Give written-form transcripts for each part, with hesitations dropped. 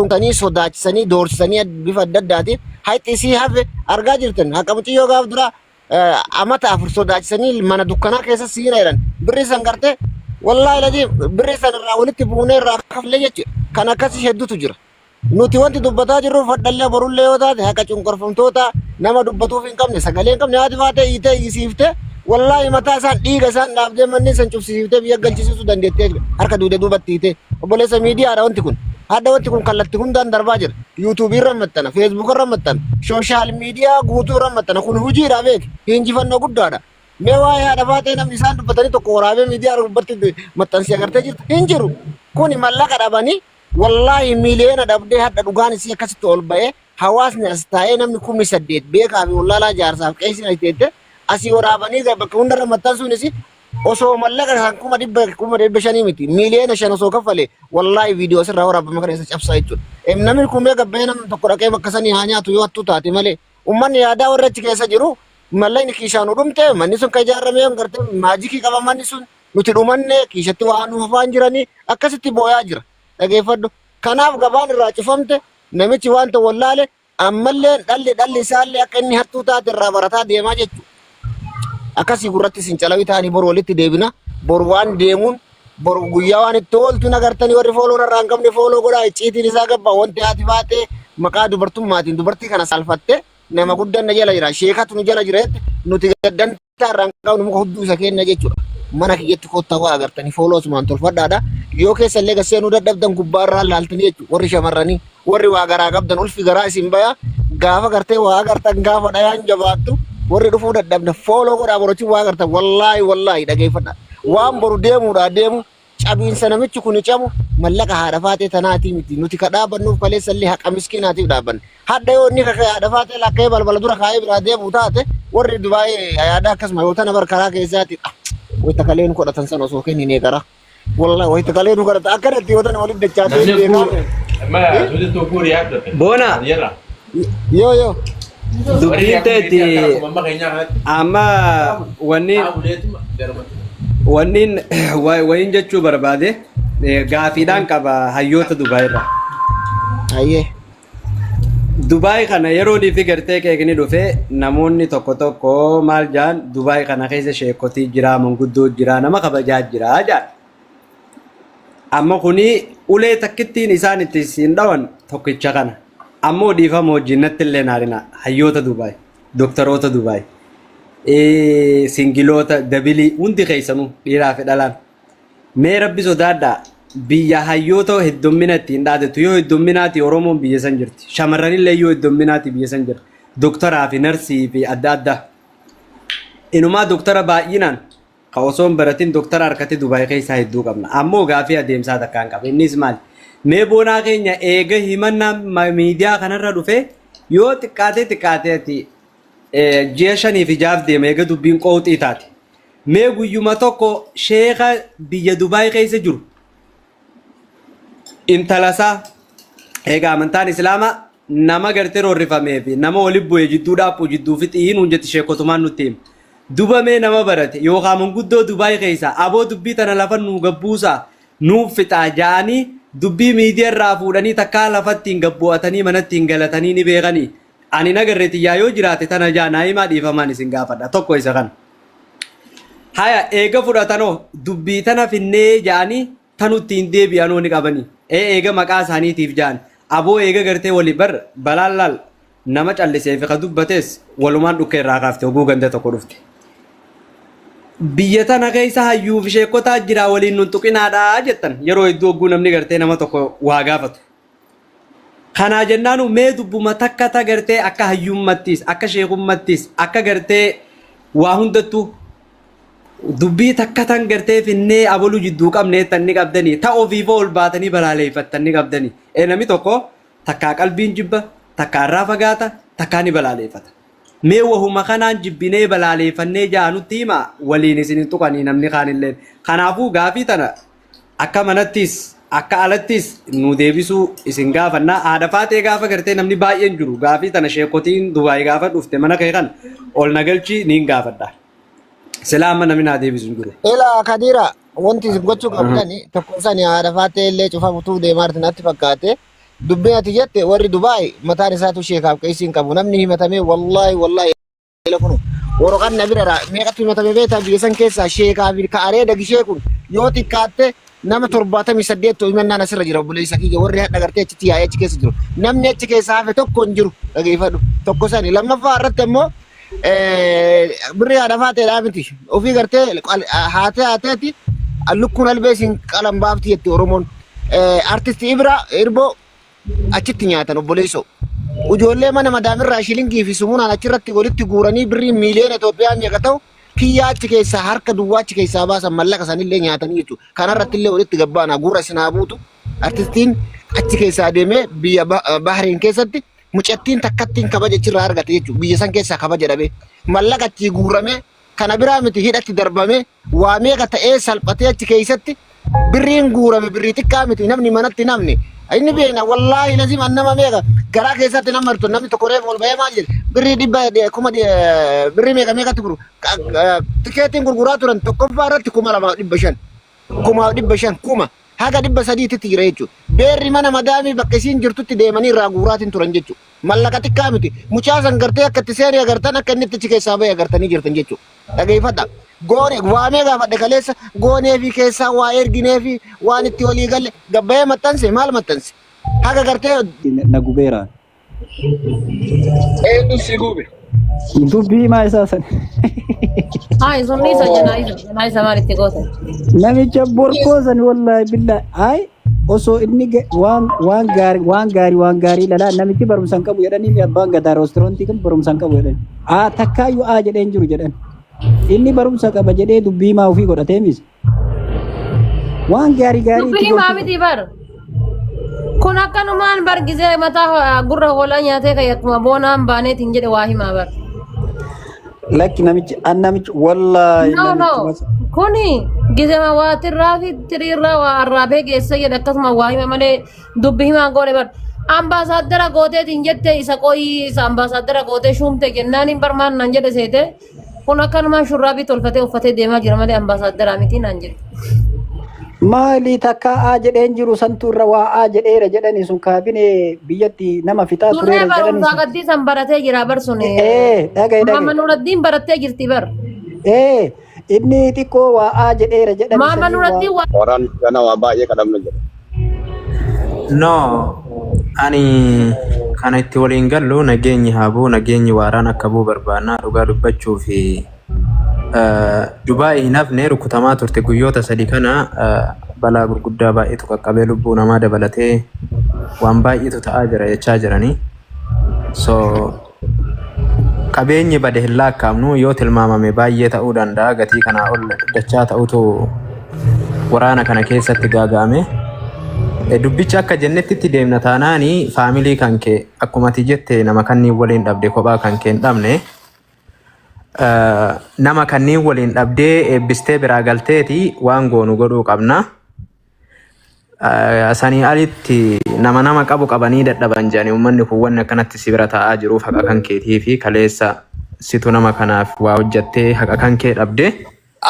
tanii sodaachisanii doorsisanii bifa adda addaatiin hayxi isii hafe argaa jirtan. Haqa mucayyoo gaaf duraa amata 4 sodaachisanii mana dukkanaa keessa siina jedhan. Birrii san gartee wallaahi ladiim birrii san irraa walitti buunee irraa kaflee jechuudha. Kan akkasii hedduutu jira. Nuti wanti dubbataa jirru fadhallee borullee yoo taate haqa cunqurfamtoota nama dubbatuuf hin qabne sagalee hin qabne haati faatee hiitee hiisiiftee wallaahi mataa isaan dhiiga isaan dhaabdee manneen san cufsiiftee biyya galchisiisuu dandeettee harka duuda duubatti hiitee obboleessa miidiyaadha wanti kun. Hadda wanti kun kallattii hundaan darbaa jira. Yuutuubii irra maxxana, feesbuuk irra maxxana, sooshaal miidiyaa guutuu irra maxxana. Kun hojiidha beek. Injifannoo guddaadha. Mee waa'ee haadha faatee namni isaan dubbatanii tokko waraabee miidiyaa gubbatti maxxansee agartee jirta? Hin jiru. Kuni mallaqa dhabanii wallaahi miiliyoona dhabdee hadha dhugaan isii akkasitti ol ba'ee hawaasni as taa'ee namni 8,000 beekaa fi wallaalaa jaarsaaf qeessiin as teette asii waraabanii bakka hundarra maxxansuunis osoo mallaqa kan 100,000 500,000 miti 5 miiliyoona osoo kaffale wallaahi viidiyoo asirraa waraabame kana isa cabsaa jechuudha. Namni kumee gabba'ee namni tokko dhaqee bakka sanii haa nyaatu yoo hattuu taate malee uummanni yaadaa warra achi keessa jiru mallaqni kiishaan dhumte manni sun kan ijaarame gartee maajikii qaba manni sun nuti dhumanne kiishatti waa nu hafaan jiranii akkasitti booyaa jira dhageeffadhu. Kanaaf gabaan irraa cufamte namichi wanta wallaale ammallee dhalli dhalli isaallee akka inni hattuu taate irraa barataa deemaa jechuudha. Akkasii gurratti isin calawii ta'anii boru walitti deebina. Boru waan deemuun boru guyyaa waan itti ooltu nagartanii warri fooloo irraa hin qabne fooloo godhaa icciitiin isaa gabbaa wanti haati baatee maqaa dubartummaatiin dubartii kana saalfatte nama guddaan na jala jira sheekatu nu jala jira jette nuti gaddan irraa hin qabnu muka hudduu isa kenna jechuudha. Mana kiyyatti kottaa waa agartanii fooloo asumaan tolfadhaadha. Yoo keessa illee gasseenuu dadhabdan gubbaa irraa laaltanii jechuudha. Warri shamarranii warri waa garaa qabdan ulfi garaa isin baya gaafa gartee waa agartan gaafa dhayaan jabaattu warri dhufuu dadhabne fooloo godhaa borochi waa agartan wallaahi wallaahi dhageeffadha. Waan boru deemuudhaa deemu Cabiinsa namichi kuni cabu mallaqa haadha faatee tanaatii miti. Nuti ka dhaabannuuf kaleessallee haqa miskiinaatiif dhaabanne. Hadha yoo inni kaka'e haadha faatee lakka'ee balbala dura kaa'ee biraa deemu taate warri Dubaayii yaada akkasuma yoo tana bar karaa keessaati wayita kalee nu kadhatan sana osoo kenninee gara. Wallahi wayita kalee nu kadhatan akkanatti yoo tana walitti dachaatee Namni beekaa. amma suuti tokko riyaad dhufe. Boona Baadiyyaarraa. Yoo yoo. Warri dubbiin riyaad kun teeti beektii akkuma amma keenyaa kanatti. amma wanni Dhaabuleetuma garumatti. wanniin wayin jechuu barbaade gaafiidhaan qaba hayyoota Dubaay irraa. Ayyee. Dubaay kana yeroo fi gartee qeeqni dhufe namoonni tokko tokko maal jaan Dubaay kana keessa sheekotii jira manguddoo jira nama kabajaa jira jaan. Amma kuni ulee takkittiin isaan itti siin dhawan tokkicha kana. Ammoo dhiifama wajjin natti illee naarina hayyoota Dubaay, doktaroota Dubaay, singiloota dabilii hundi keessanuu dhiiraa fi dhalaan. Mee rabbi sodaadhaa biyya hayyoota heddummina ittiin dhaadatu yoo hedduminaati Oromoon biyya san jirti. Shamarranillee yoo hedduminaati biyya san jira. Doktaraa fi narsii fi adda addaa. Inumaa doktara baay'inaan Ka osoo hin baratin doktara harkate Dubaay keessaa hedduu qabna. Ammoo gaafii adeemsaa takkaan qaba. Innis maali? Mee boonaa keenya eega himannaan miidiyaa kanarra dhufe yoo xiqqaatee xiqqaatee ati ji'a shanii fi jaaf deema eega dubbiin qooxii taate. Mee guyyuma tokko sheeka biyya Dubaay keessa jiru intalasaa eega amantaan islaamaa nama gartee roorrifamee fi nama wali bu'e jidduu dhaaphuu jidduu fixii nuun jetti sheekotumaan nutti hima. Duba mee nama barate yookaan manguddoo Dubaay keessaa aboo dubbii tana lafa nuu gabbuusaa nuuf fixaa ja'anii dubbii miidiyaa irraa fuudhanii takkaa lafatti hin gabbu'atanii manatti hin galatanii ni beekanii. Ani nagarre tiyyaa yoo jiraate tana jaa naa himaa dhiifamaan isin gaafadha tokko isa kana. Haya eega fudhatanoo dubbii tana finnee ja'anii tanutti hin deebi'anoo ni qabanii. Ee eega maqaa isaaniitiif ja'an aboo eega gartee wali bar balaan laal nama callisee fi ka dubbates walumaan dhukkee irraa kaafte oguu ganda tokko dhufte. Biyya tana keessa hayyuu fi sheekotaa jira waliin nun tuqinaadha jettan yeroo hedduu oguu namni gartee nama tokko waa gaafatu. Kanaa jennaanu mee dubbuma takka ta gartee akka hayyummattis akka sheekummattis akka gartee waa hundattuu dubbii takka tan gartee finnee abaluu jidduu qabne tan ni qabdanii ta ofiifoo ol baatanii balaaleeffattan ni qabdanii. Ee namni tokko takkaa qalbiin jibba takkaa irraa fagaata takkaa ni balaaleeffata. Mee wahuma kanaan jibbinee balaaleeffannee ja'a nutti hima waliin isin hin tuqanii namni kaanilleen. Kanaafuu gaafii tana akka manattis akka alattis nu deebisuu isin gaafanna. Haadha faaxee gaafa gartee namni baay'een jiru gaafii tana sheekotiin Dubaay gaafa dhufte mana kee kan ol na galchi niin gaafadha. Silaa amma namni naa deebisu hin jiru. Ela Kadira wanti isin gochuu qabdani tokko sani haadha faatee illee cufamutu deemaa jirti natti fakkaate. Dubbiin ati jette warri Dubaay mataan isaatu sheekaaf qeessii hin qabu. Namni himatamee wallaahi wallaahi kunu waraqaan na bira meeqatti himatame beektaa biyya san keessaa sheekaa fi ka areeda gishee kun yoo xiqqaatte nama 78 himannaan asirra jira obboleessa kiyya warri hadha gartee achitti yaa'ee achi keessa jiru. Namni achi keessa hafe tokko hin jiru dhageeffadhu tokko sani. Lammaffaa irratti ammoo birrii haadha faateedhaa miti ofii gartee haatee haateeti lukkuun albee isin qalan baafti jetti Oromoon. Artisti Ibra Irboo achitti nyaatan obboleessoo. Ijoollee mana madaamirraa shilingii fi sumunaan achirratti walitti guuranii birrii miiliyoona Itoophiyaa meeqa ta'u kiyyaa achi keessaa harka duwwaa achi keessaa baasan mallaqa sanillee nyaatanii jechuudha. Kanarratti illee walitti gabbaana gurra isin haa buutu. Artistiin achi keessaa deemee biyya Bahriin keessatti mucattiin takkattiin kabaja achirraa argate jechuudha. Biyya san keessaa kabaja dhabee mallaqa achii guuramee kana biraa miti hidhatti darbamee waa meeqa ta'ee salphatee achi keessatti birriin guurame birrii xiqqaa miti namni manatti namni inni beekna wallaahi lazim an nama meeqa garaa keessatti nama martu namni tokko reefu ol bahee maal jedhe birrii dhibba kuma birrii meeqa meeqatti gurguru tikeetiin gurguraa turan tokkoffaa irratti 2500 1500 kuma haga 300tti jira jechuudha. Beerri mana madaamii bakka isiin jirtutti deemanii irraa guuraatiin turan jechuudha. Mallaqa xiqqaa miti. Mucaa san gartee akka itti seene agartan akka inni itti achi keessaa bahe agartanii jirtan jechuudha. Dhageeffadha. Goone waamee gaafadhe kaleessa goonee fi keessaa waa erginee fi waan itti walii galle gabbayee maxxanse maal maxxanse. Haga gartee Na gubeera. Eenyu si gube? Dubbii himaa isaa san. Haa sunni isa janaayiza janaayiza maal itti goote? Namicha borkoo san wallaahi billaahi. Ay osoo inni waan waan gaarii waan gaarii waan gaarii lalaa namichi barumsa hin qabu jedhanii fi abbaan gadaa roostiroontii kun barumsa hin qabu jedhan. Aa takkaayyuu aa jedhee hin jiru jedhan. Inni barumsa qaba jedhee dubbii himaa ofii godhatee mis. Waan gaarii gaarii Dubbii itti himaa gorsuu miti bar. Kun akkanumaan bar gizee mataa gurra hoolaa nyaatee ka'e akkuma boonaan baaneetiin jedhe waa himaa bar. Lakki namichi an namichi wallaahi No no namichi masa. kuni gizema waa tirraa fi tiriirraa waa arraabee geessa jedhe akkasuma waa hima malee dubbi himaa goone bar. Ambaasaaddara gooteetiin jette isa qoyii isa ambaasaaddara gootee shuumte jennaan hin barmaan naan jedhe seete. Kun akkanumaan shurraabii tolfatee uffatee deemaa jira malee ambaasaaddaraa miti naan jedhe. Maali takka aa jedheen jiru santu irra waa aa jedheera jedhani sun kaabinee biyyatti nama fixaa Turree tureera jedhani barumsaa sun. gaddii san baratee jira bar sun. Ee dhagaye Maama dhagaye. Nuraddiin barattee jirti bar. Ee inni xiqqoo waa aa jedheera jedhani Maama sanii waa. Nuraddiin waa Waraan gana waa baay'ee kadhamna jedha. No, ani kana itti waliin gallu nageenyi haa bu'u, nageenyi waaraan akka bu'u barbaanna dhugaa dubbachuu fi Dubaay hin hafne rukutamaa turte guyyoota sadi kana balaa gurguddaa baay'eetu qaqqabee lubbuu namaa dabalatee waan baay'eetu ta'aa jira jechaa jiranii. So qabeenyi bade hin laakkaamnu yoo tilmaamame baay'ee ta'uu danda'a gatii kanaa ol dachaa ta'utu waraana kana keessatti gaaga'ame. Dubbicha akka jennetti itti deemna taanaani faamilii kan kee akkuma ati jette nama kanniin waliin dhabde kophaa kan kee hin dhabne nama kanniin waliin dhabdee eebbistee biraa galteeti waan goonu godhuu qabna. Sanii alitti nama nama qabu qabanii dadhaban jedhanii uummanni kun wanni akkanatti si bira taa'aa jiruuf haqa kan keetii fi kaleessa situ nama kanaaf waa hojjattee haqa kan kee dhabde.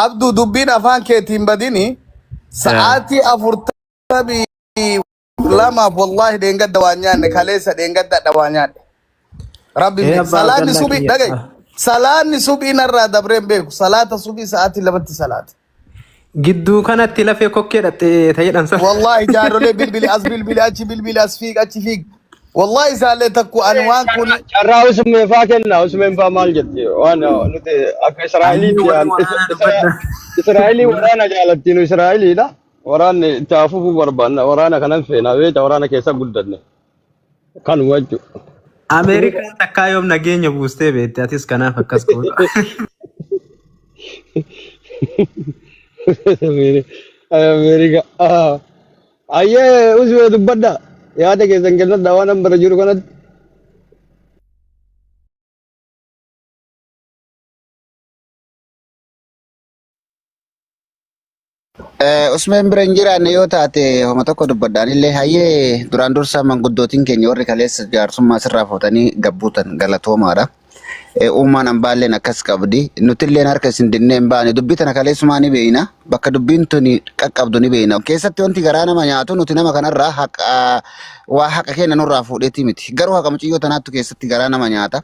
Abdu dubbiin afaan keetiin badini sa'aatii 42f wallaahi dheengadda waan nyaanne kaleessa dheengadda waa nyaadhe. Rabbi Ee beeku. abbaa Salaanni Abdallaa subii kiyya. dhaga'i. Salaanni subii narraa dabree hin beeku. Salaata subii sa'aatii 2tti salaata. Gidduu kanatti lafee kokkee dhatte ta'edhan sana. Wallahi jaarrolee bilbili as bilbili achi bilbili as fiig achi fiig. Wallahi isaallee takku ani waan kun Carraa Usmeen faa kenna. Usmeen faa maal jetti? Waan nuti akka Ayyee Israa'eliitti warri waraanaa dubbadha. Israa'elii waraana jaalatti nu Israa'eliidha. Waraanni itti haa fufuu barbaanna. Waraana kanan feena. Beekta waraana keessa guddanne. Kanuma jechuudha. Ameerikaan takkaa yoom nageenya buustee beekte atis kanaaf akkas goota. Ameerika. Ayyee usmee dubbadha. Yaada keessan kennadha waan an bara jiru kanatti. Usmeen bira hin jiraanne yoo taate homa tokko dubbadhaan illee hayyee duraan dursa manguddootiin keenya warri kaleessa jaarsummaa sirraa fuutanii gabbuutan galatoomaadha. Uumaan ambaalleen akkas qabdi. Nutilleen harka isin dinnee hin baane. Dubbii tana kaleessumaa ni beeyna. Bakka dubbiin tuni qaqqabdu ni beeyna. Keessatti wanti garaa nama nyaatu nuti nama kanarraa haqa waa haqa keenya nurraa fuudheeti miti. Garuu haqa mucayyoo tanaattu keessatti garaa nama nyaata.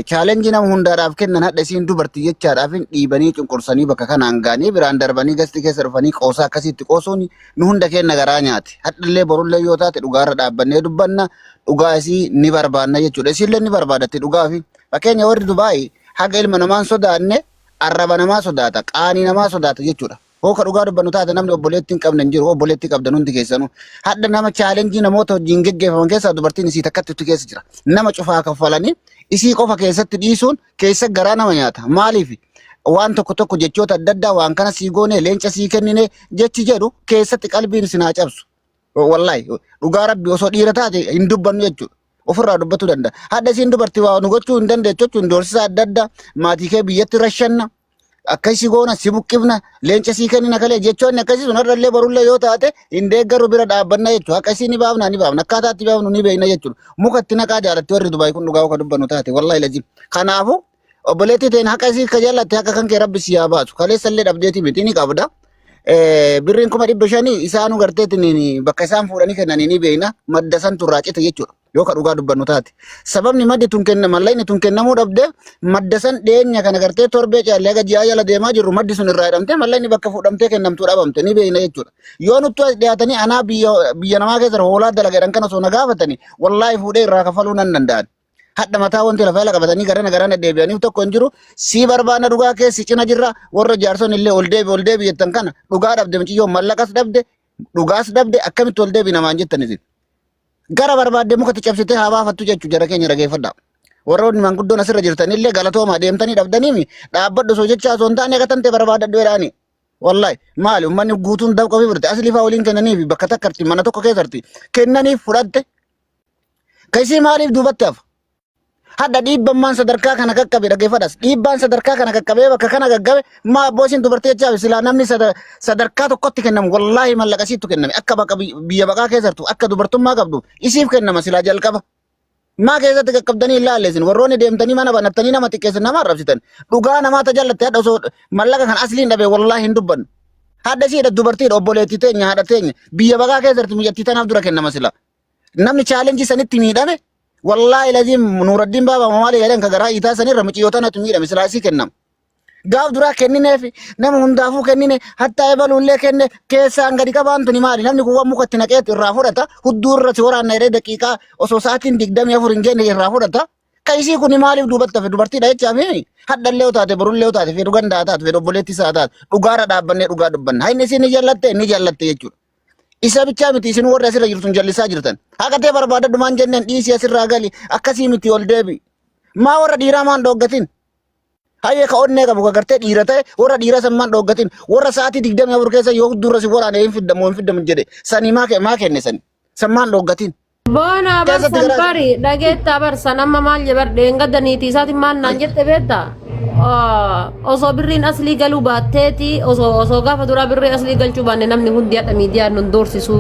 Chaalenjii nama hundaadhaaf kennan hadha isiin dubartii jechaadhaaf hin dhiibanii cunqursanii bakka kanaan ga'anii biraan darbanii gasti keessa dhufanii qoosaa akkasiitti qoosuun nu hunda keenya garaa nyaate. Hadhallee borullee yoo taate dhugaarra dhaabbannee dubbanna dhugaa isii ni barbaanna jechuudha. Isiillee ni barbaadatti dhugaa fi fakkeenya warri Dubaay haga ilma namaan sodaanne arraba namaa sodaata qaanii namaa sodaata jechuudha. Hoo ka dhugaa dubbannu taate namni obboleettii hin qabne hin jiru. Obboleettii qabdan hundi keessanuu. Hadha nama chaalenjii namoota wajjin geggeeffaman keessaa dubartiin isii takkatti itti keessa jira. Nama cufaa kaffalanii isii qofa keessatti dhiisuun keessa garaa nama nyaata. Maaliif? Waan tokko tokko jechoota adda addaa waan kana sii goone leenca sii kennine jechi jedhu keessatti qalbiin isin haa cabsu. Wallaahi dhugaa rabbi osoo dhiira taate hin dubbannu jechuudha. Ofirraa dubbatuu danda'a. Hadha isiin dubartii waa nu gochuu hin dandeettu jechuun doorsisa adda addaa maatii kee biyyatti rashanna. Akkasii goona si buqqifna leenca sii kennina kalee jechoonni akkasii sun har'allee borullee yoo taate hin deeggarru bira dhaabbanna jechuudha. Akka isii ni baafna ni baafna akkaataa itti baafnu ni beekna jechuudha. Muka itti naqaa jaalatti warri Dubaay kun dhugaa akka dubbannu taate wallahi lazim. Kanaafuu obboleettii ta'een haqa isii ka jallatte haqa kan kee rabbi si haa baasu. Kaleessa illee dhabdeetii miti ni qabda. Birriin 500,000 isaanuu garteetiin bakka isaan fuudhanii kennanii ni beekna madda santu irraa cite jechuudha. Yoo ka dhugaa dubbannu taate. Sababni maddi tun kenna mallaqni tun kennamuu dhabde madda san dhiyeenya kana gartee torbee caallee haga ji'aa jala deemaa jirru maddi sun irraa hidhamtee mallaqni bakka fuudhamtee kennamtuu dhabamte ni beekna jechuudha. Yoo nutti as dhiyaatanii anaa biyya biyya namaa keessa hoolaa dalaga jedhan kana osoo na gaafatanii wallaahi fuudhee irraa kafaluu nan danda'an. Hadha mataa wanti lafa jala qabatanii garana garana deebi'aniif tokko hin jiru. Sii barbaanna dhugaa keessi cina jirra warra jaarson illee ol deebi ol deebi jettan kana dhugaa dhabde muciyyoo mallaqas dhabde dhugaas dhabde akkamitti ol deebi namaan jettan isin. Gara barbaadde mukatti cabsitee haa baafattu jechuun jara keenya dhageeffadha. Warroonni maanguddoon asirra jirtanillee galatoomaa deemtanii dhabdaniimi dhaabbadhu osoo jechaa osoo hin taane akka tante barbaadadhu jedhaani. Wallahi maali uummanni guutuun dabqa ofii fudhate asli fa'aa waliin kennaniifi bakka takkarti mana tokko keessatti kennaniif fudhatte. Kaisii maaliif duubatti hafa? Hadha dhiibbammaan sadarkaa kana qaqqabe dhaggeeffadhas. Dhiibbaan sadarkaa kana qaqqabee bakka kana gaggabe maa abboo isin dubartii jechaaf silaa namni sadarkaa tokkotti kennamu wallaahi mallaqa isiittu kenname akka baqa biyya baqaa keessa jirtu akka dubartummaa qabdu isiif kennama silaa jalqaba. Maa keessatti qaqqabdanii hin laalle isin warroonni deemtanii mana banattanii nama xiqqeessan nama arrabsitan dhugaa namaa tajaajilatti hadha osoo mallaqa kan asliin dhabe wallaahi hin dubbannu. Hadha isiidha dubartiidha obboleettii teenya haadha teenya biyya baqaa keessa jirtu miyyattii tanaaf dura kennama silaa. Namni chaalenjii sanitti miidhame wallaahi laziim Nuuraddiin Baabaa maali jedhan ka garaa iitaa sanirra muciyyoo tanatu miidhame silaa isii kennama. Gaaf duraa kennineef nama hundaafuu kennine hattaa ebaluullee kenne keessaan gadi qabaan tuni maali namni kun waan muka itti naqeetu irraa fudhata hudduu irra si waraanna jedhee daqiiqaa osoo sa'aatiin 24 hin geenye irraa fudhata. Ka isii kuni maaliif duubatti hafe dubartiidha jechaa fi hadhallee yoo taate borullee yoo taate fedhu gandaa taate fedhu obboleettii isaa taate dhugaarra dhaabbannee dhugaa dubbanna. Hayni isii ni jallatte ni jallatte jechuudha. Isa bichaa miti isin warri asirra jirtu jallisaa jirtan. Haqa ta'e barbaadadhu maan jenneen dhiisii asirraa gali akkasii miti ol deebi. Maa warra dhiiraa maan dhooggatin? Hayyee ka onnee qabu ka gartee dhiira ta'e warra dhiiraa san maan dhooggatin? Warra sa'aatii 24 keessa yoo dura si waraane hin fiddamu hin fiddamu jedhe sanii maa kenne sani? San maan dhooggatin? Boona Keessatti barsan garaa bari dhageettaa barsan amma maal je bar dheengadda niitii isaatiin maal naan jette beekta osoo birriin aslii galuu baatteeti osoo osoo gaafa duraa birrii aslii galchuu baanne namni hundi hadha miidiyaan nun doorsisu.